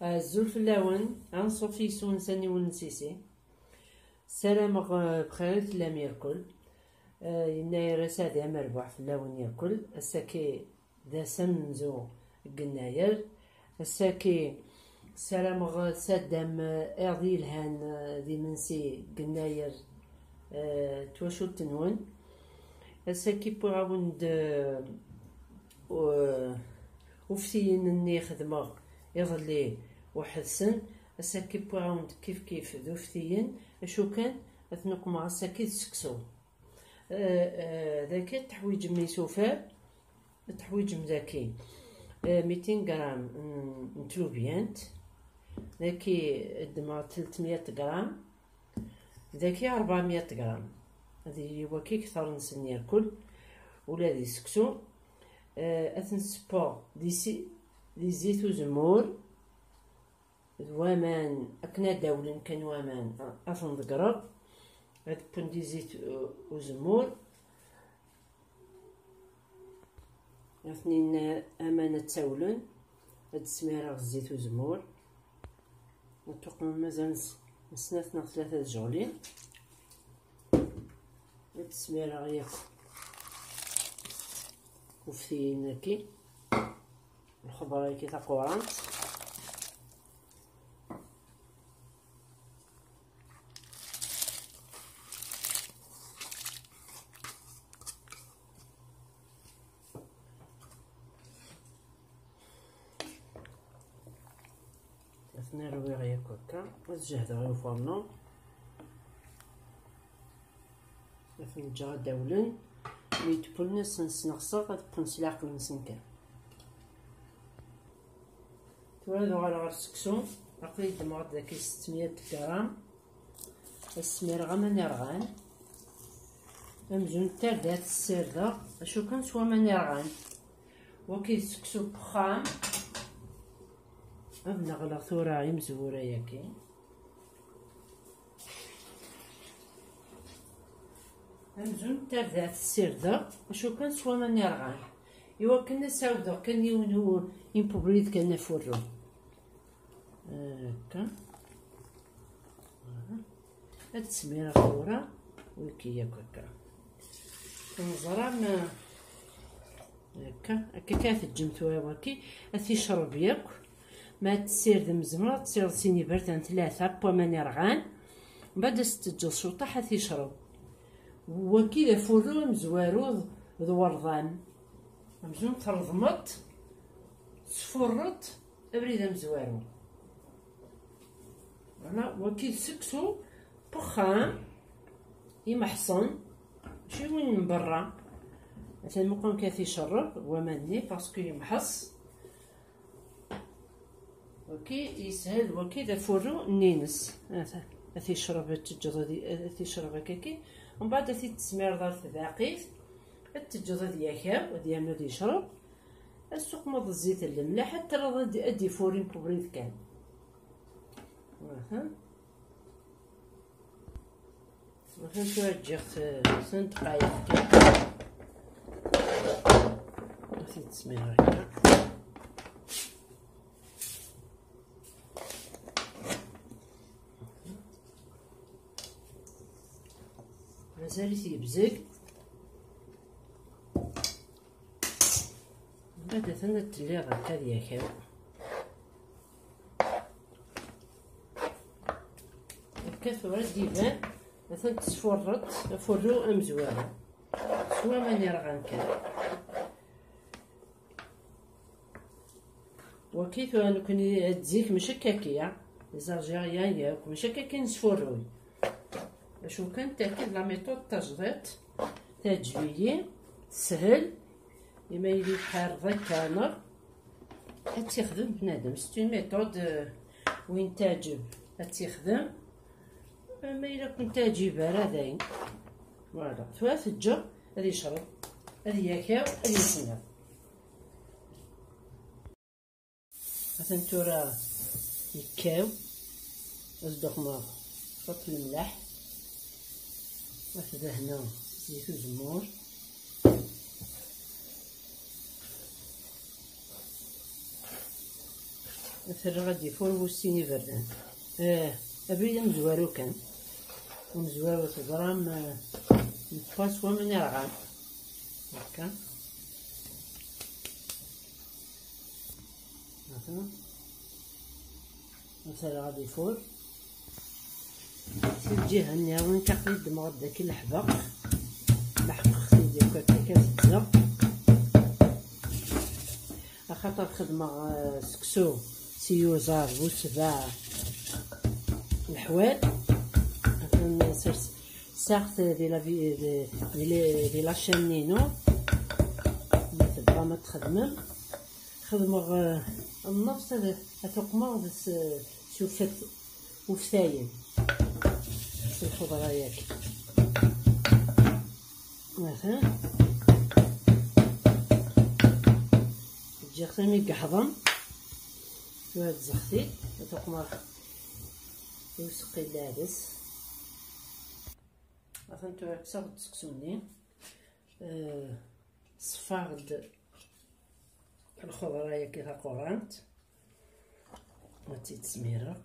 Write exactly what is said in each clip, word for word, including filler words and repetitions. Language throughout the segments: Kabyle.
Azul fell-awen, anṣuf yes-wen s aniwel n Sisi. Ssarameɣ, eh, bxir i tellam irkul. Eh, yennayer ass-a d amerbuḥ fell-awen irkul. Ass-agi d ass amenzu deg yennayer. Ass-agi ssarameɣ taddam, eh, iḍ yelhan, eh, d imensi deg yennayer, eh, twacult-nwen. Ass-agi wwiɣ-awen-d, eh, u-, uftiyen-nni xedmeɣ iḍelli weḥd-sen. Ass-agi wwiɣ-awen-d kif kif d uftiyen, acu kan ad ten-uqmeɣ ass-agi d seksu. Eh, eh, dagi teḥwiǧem isufar, teḥwiǧem dagi, eh, mitin gram n, n tlubyant, dagi ddmeɣ tletmya gram, dagi ṛebɛemya gram. Ad yili waki kter-nsen irkul, ula di seksu. Eh, ad ten-ssewweɣ di si-, di zzit uzemmur, d waman, akken ad d-awlen kan waman, a-, ad ten-ḍeggreɣ, ad wwen di zzit, uh, uzemmur, ad ten-in aman ad ttawlen, ad d-smireɣ zzit uzemmur, ad tuqmem mazal s-, snat neɣ tlata tjeɣlin, ad d-smireɣ yakk uftiyen-agi. Lxeḍra-agi taqurant. Ad ten-rwiɣ yakk akka, ad jehdeɣ i ufarnu. Ad ten-ǧǧeɣ ad d-awlen, mi d-wwlen ad sen-sneɣseɣ ad wwen s leɛqel-nsen kan. Tura ad uɣaleɣ ɣer seksu, aql-i ddmeɣ-d dagi settmya gram, ad smireɣ aman irɣan, amzun d tarda ad t-ssirdeɣ, acu kan s waman irɣan. Waki d seksu n wexxam, ad neɣleɣ tura imezwura-yagi. Amzun d tarda ad t-ssirdeɣ, acu kan s waman irɣan, iwakken ad s-awdeɣ kan yiwen u-, impubrid kan afurru. Akka. Ad t-smireɣ tura, wiki yakk akka. Neẓra ma akka, akka kan teǧǧem tura waki, ad t-icreb yakk. Ma ad tessirdem, zemreɣ ad tessireḍ sin iberdan, tlata n waman irɣan, mbaɛd ad s-teǧǧeḍ cwiṭaḥ ad t-icreb. Waki d afurru amezwaru d, d werḍan. Amzun treḍmeḍ, tesfurreḍ abrid amezwaru. Voilà, waki d seksu n wexxam, imeḥṣen, mačči win n berra. Atan meqqar kan ad t-icerreb waman-nni, parce que yemḥeṣ. Waki yeshel, waki d afurru-nni-ines. Ata, ad t-icreb, ad t-teǧǧeḍ ad i-, ad t-icreb akkaki. Mbeɛd ad t-id-tesmireḍ ar tbaqit, ad t-teǧǧeḍ ad yakaw, ad yernu ad yecreb. Ad tessuqmeḍ zzit n lemleḥ, ad terreḍ ad d-, ad d-ifur impubrid kan. Aha. Aha, tura ǧǧiɣ-t, eh, snat dqayeq kan. Ad t-id-smireɣ akka. Mazal-it yebzeg. Mbeɛd atan ad telliḍ akka ad yakaw. Akka tura ad d-iban, atan tesfurreḍ afurru amezwaru. S waman irɣan kan. Waki tura nekni ad zik mačči akkaki, ya. Les Algériens yakk, mačči akkaki nesfurruy. Acu kan, tagi d la méthode tajdiṭ, teɛǧeb-iyi, teshel, imi yili tḥareḍ akka, neɣ ad tt-ixdem bnadem. C'est une méthode, euh, win teɛǧeb ad tt-ixdem, ma yella ur ken-teɛǧib ara, dayen. Voilà, tura teǧǧa ad yecreb, ad yakaw, ad yesneɣ. Atan tura yekkaw, ad d-uqmeɣ cwiṭ lemleḥ, ad t-dehneɣ zzit uzemmur. Terra ad yifur wussin iberdan. Eh, abrid amezwaru kan. Amezwaru teẓram, eh, netwa s waman irɣan. Akka. Aha. Ad terra ad yifur. Si lǧiha-nni, win aql-i ddmeɣ-d daki leḥbeq. Leḥqeɣ-t-id yakk akka, akka zedzeɣ. Axaṭer xedmeɣ, eh, seksu s iyuzaḍ bu sebɛa leḥwal. Atan sers-, ssaɣ-t di la vi-, di, di, di la chaîne-inu. Ma tebɣam ad txedmem. Xedmeɣ, eh, nnefs ad, ad tuqmeɣ d s-, s ufet-, uftayen. S lxeḍra-yagi. Aha. Ǧǧiɣ-ten mi yeḥḍen. Tura ad zextit, ad tuqmeɣ i useqqi n lɛades. Atan tura kkseɣ-d seksu-nni. Eh, ṣeffaɣ-d lxeḍra-yagi taqurant, ad tt-id-smireɣ.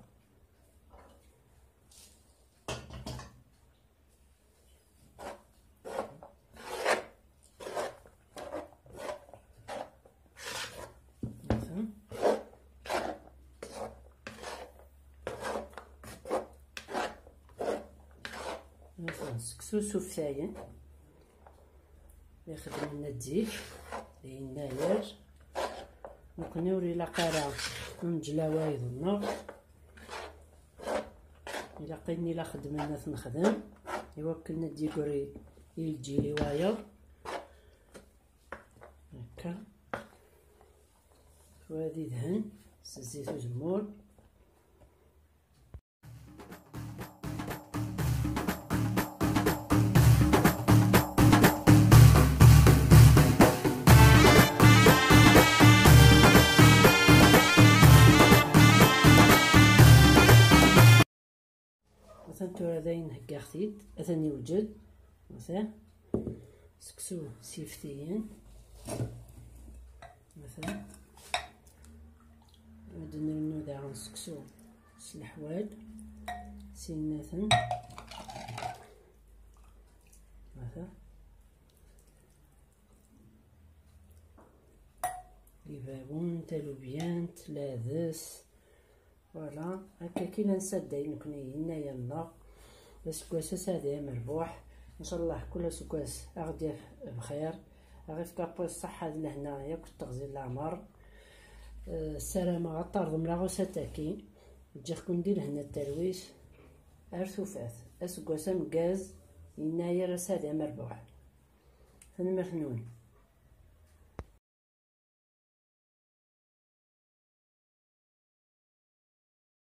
Atan. Atan seksu s uftayen. Ixedmen-d zik, di yennayer. Nekkni ur ilaq ara ad neǧǧ lɛwayed-nneɣ. Ilaq ayen ila xedmen ad t-nexdem, iwakken ad d-yegri i lǧil i wayeḍ. Akka. Tura ad idhen s zzit uzemmur. Atan tura dayen heggaɣ-t-id, atan yewjed. Atan seksu s yeftiyen. Atan ad nrennu daɣen seksu s leḥwal, sinnaten. Atan ibawen, talubyant, lɛdes. Voilà, akka kan i nesɛedday nekni yennayer-nneɣ. D aseggas aseɛdi amerbuḥ. Ncallah kul aseggas a ɣ-d-yaf bxir. A ɣ-ifk Ṛebbi ṣṣeḥḥa d lehna yakk d teɣzi n leɛmer. Eh, ssarameɣ ad terḍem la recette-agi. Ǧǧiɣ-ken di lehna d talwit. Ar tufat. Aseggas ameggaz, yennayer aseɛdi amerbuḥ. Tanemmirt-nwen.